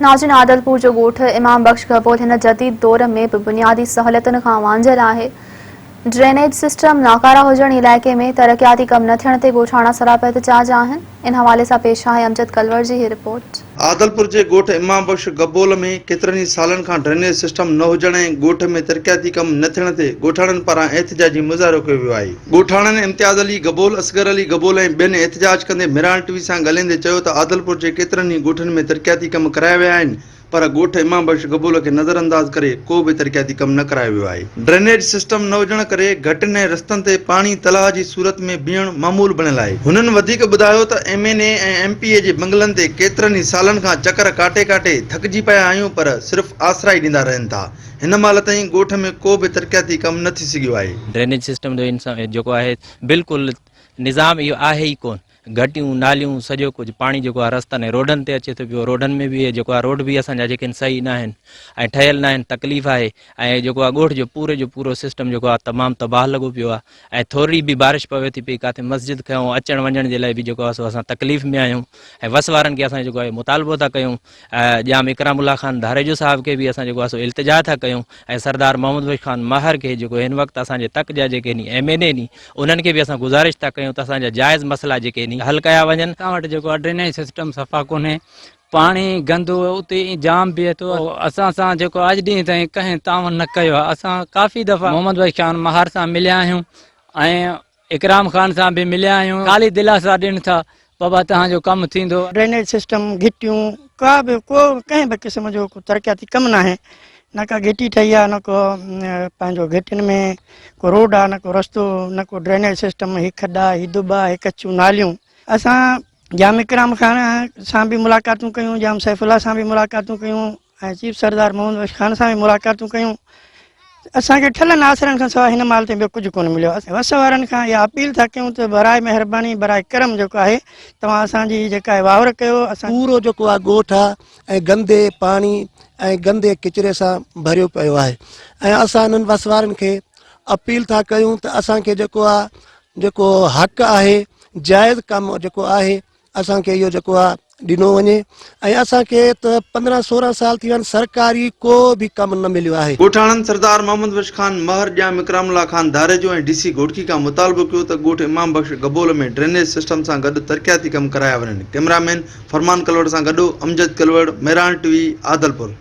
ناظرين عادلپور جو ڳوٺ امام بخش گبول هن جديد دور ۾ به بنيادي سهولتن کان وانجهيل آهي. ڊرينيج سسٽم ناڪارا هجڻ علائقي ۾ ترقياتي ڪم نه ٿيڻ تي ڳوٺاڻا سراپا احتجاج آهن. ان حوالي سان پيش آهي امجد ڪلوڙ جي هي رپورٽ. عادلپور جي ڳوٺ امام بخش گبول ۾ ڪيترن ئي سالن کان ڊرينيج سسٽم نه هجڻ ۽ ڳوٺ ۾ ترقياتي ڪم نه ٿيڻ تي ڳوٺاڻن پاران احتجاجي مظاهرو ڪيو ويو آهي. ڳوٺاڻن امتياز علي گبول، اصغر علي گبول ۽ ٻين احتجاج ڪندي مھراڻ ٽي وي سان ڳالهائيندي چيو ته عادلپور جي ڪيترن ئي ڳوٺن ۾ ترقياتي ڪم ڪرايا ويا آهن پر ڳوٺ امام بخش گبول کي نظرانداز ڪري ڪو به ترقياتي ڪم نه ڪرايو ويو آهي. ڊرينيج سسٽم نه هجڻ ڪري گهٽين ۽ رستن تي پاڻي تلاء جي صورت ۾ بيهڻ معمول بڻيل آهي. هنن وڌيڪ ٻڌايو ته M N A ۽ M P A جي بنگلن تي ڪيترن ئي سالن کان چڪر ڪاٽي ڪاٽي ٿڪجي پيا آهيون پر صرف آسرا ئي ڏيندا رهن ٿا. هن مهل تائين ڳوٺ ۾ ڪو به ترقياتي ڪم نه ٿي سگهيو آهي. ڊرينيج سسٽم جو انسان جيڪو آهي بلڪل نظام اهو آهي ئي ڪون گهٽيون ناليون سڄو ڪجهه پاڻي جيڪو آهي رستن ۽ روڊن تي اچي ٿو پيو روڊن ۾ به جيڪو آهي روڊ به اسان جا جيڪي صحيح نه آهن ۽ ٺهيل نه آهن تڪليف آهي ۽ جيڪو آهي ڳوٺ جو پوري جو پورو سسٽم جيڪو آهي تمام تباهه لڳو پيو آهي ۽ ٿورڙي به بارش پوي ٿي پئي ڪاٿي مسجد کان اچڻ وڃڻ جي لاء به جيڪو آهي سو اسان تڪليف ۾ آهيون ۽ وس وارن کي اسان جيڪو آهي مطالبو ٿا ڪيون ڄام اڪرام الله خان ڌاريجو صاحب کي به اسان جيڪو آهي سو التجا ٿا ڪيون ۽ سردار محمد بخش خان مهر کي جيڪو هن وقت اسان جي تڪ جا جيڪي ني ايم اين اي ني انهن کي به اسان گذارش ٿا ڪيون ته اسان جا جائز مسئلا جيڪي ني حل ڪيا وڃن. اسان وٽ جيڪو آهي ڊرينيج سسٽم صفا ڪونهي پاڻي گندو اتي جام بيهي ٿو اسان سان جيڪو اڄ ڏينهن تائين ڪنهن تعاون نه ڪيو آهي اسان ڪافي دفعا محمد بخش خان مهر سان مليا آهيون ۽ اڪرام خان سان به مليا آهيون خالي دلاسا ڏين ٿا بابا توهان جو ڪم ٿيندو. ڊرينيج سسٽم گهٽيون ڪا به ڪو ڪنهن به قسم جو ڪو ترقياتي ڪم ناهي نه ڪا گهٽي ٺهي آهي نه ڪو پنهنجو گهٽين ۾ ڪو روڊ آهي نه ڪو رستو نه ڪو ڊرينيج سسٽم هي کڏا هي دٻا هي ڪچيون ناليون اسان ڄام اڪرام خان سان به ملاقاتون ڪيون ڄام سيف الله سان به ملاقاتون ڪيون ۽ چيف سردار محمد بخش خان سان به ملاقاتون ڪيون. اسان کي ٺلهن آسرن کان سواء هن مهل تائين ٻيو ڪجهه ڪونه مليو. اسين وس وارن کان اها اپيل ٿا ڪيون ته براء مهرباني براء ڪرم جيڪو آهي توهان اسان جي جيڪا آهي واهر ڪيو. اسان. پورو جيڪو آهي ڳوٺ آهي ۽ گندي پاڻي ۽ گندي ڪچري سان ڀريو پيو آهي ۽ اسان انهن وس وارن کي اپيل ٿا ڪيون ته اسان کي جيڪو آهي جيڪو حق آهي جائز ڪم جيڪو آهي اسان کي اهو جيڪو آ ڏنو وڃي ۽ اسان کي ته 15 16 سال ٿي ويا آهن سرڪاري ڪو به ڪم نه مليو آهي. ڳوٺاڻن سردار محمد بخش خان مهر، ڄام اڪرام الله خان ڌاريجو ۽ ڊي سي گهوٽڪي کان مطالبو ڪيو ته ڳوٺ امام بخش گبول ۾ ڊرينيج سسٽم سان گڏ ترقياتي ڪم ڪرايا وڃن. ڪئميرا مين فرمان ڪلوڙ سان گڏ امجد ڪلوڙ، مهراڻ ٽي وي، عادلپور.